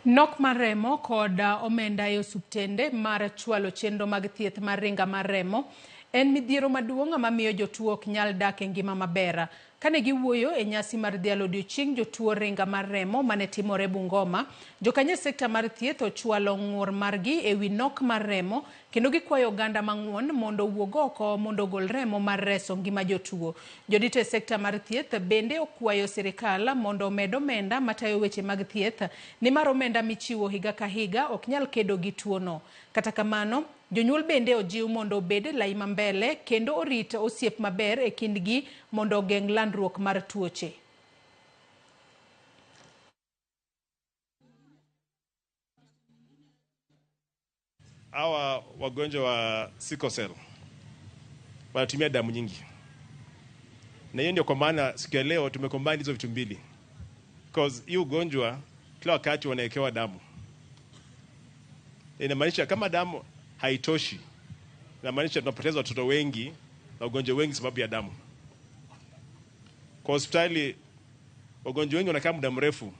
Nok mar remo kod omenda e osuptende mar chwalo chenro mag thieth mar ringa mar remo en midhiero maduong' mamiyo jotuo ok nyal dak e ngima maber. Kane giwuoyo e nyasi mar dhialo odiochieng' jotuo ringa mar remo mane timore Bungoma, jokanyo e sekta mar thieth ochwalo ng'ur margi e wi nok mar remo kendo gikwayo oganda mang'won mondo owuog oko mondo ogol remo mar reso ngima jotuo. Jodito e sekta mar thieth bende okwayo sirikal mondo omed omenda matayo weche mag thieth nimar omenda michiwo higa ka higa ok nyal kedo gi tuono. Kata kamano, jonyuol bende ojiw mondo obed e lai mambele kendo orit osiep maber e kindgi mondo ogeng' landruok mar tuoche. Hawa wagonjwa wa sickle cell wanatumia damu nyingi, na hiyo ndio kwa maana siku ya leo tumecombine hizo vitu mbili, because hii ugonjwa kila wakati wanawekewa damu. Inamaanisha kama damu haitoshi, inamaanisha tunapoteza watoto wengi na wagonjwa wengi sababu ya damu. Kwa hospitali wagonjwa wengi wanakaa muda mrefu,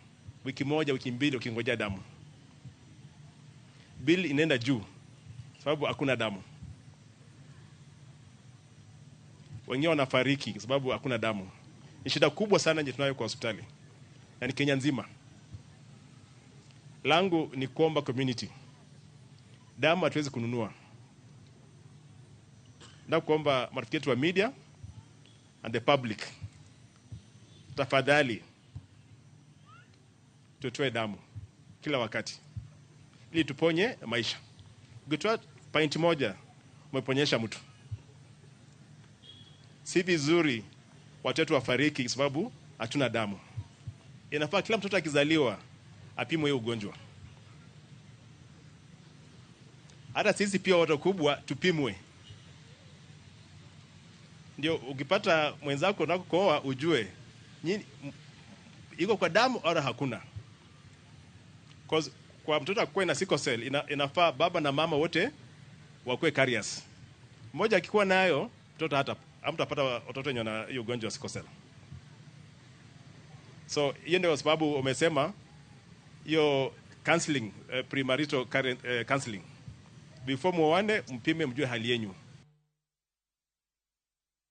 wiki moja, wiki mbili, wakingojea damu. Bill inaenda juu sababu hakuna damu. Wengine wanafariki sababu hakuna damu. Ni shida kubwa sana yenye tunayo kwa hospitali na ni Kenya nzima. Langu ni kuomba community, damu hatuwezi kununua. Na kuomba marafiki wetu wa media and the public, tafadhali tutoe damu kila wakati ili tuponye maisha. Ukitoa pint moja umeponyesha mtu. Si vizuri watoto wafariki sababu hatuna damu. Inafaa kila mtoto akizaliwa apimwe hiyo ugonjwa. Hata sisi pia watu kubwa tupimwe, ndio ukipata mwenzako unakooa ujue nini iko kwa damu au hakuna. Cause kwa mtoto akuwe na sickle cell inafaa baba na mama wote wakuwe carriers. Mmoja akikuwa nayo mtoto hata hamtapata watoto wenye wana hiyo ugonjwa wa sickle cell. So hiyo ndio sababu umesema hiyo counseling, premarital counseling. Before muoane mpime mjue hali yenu.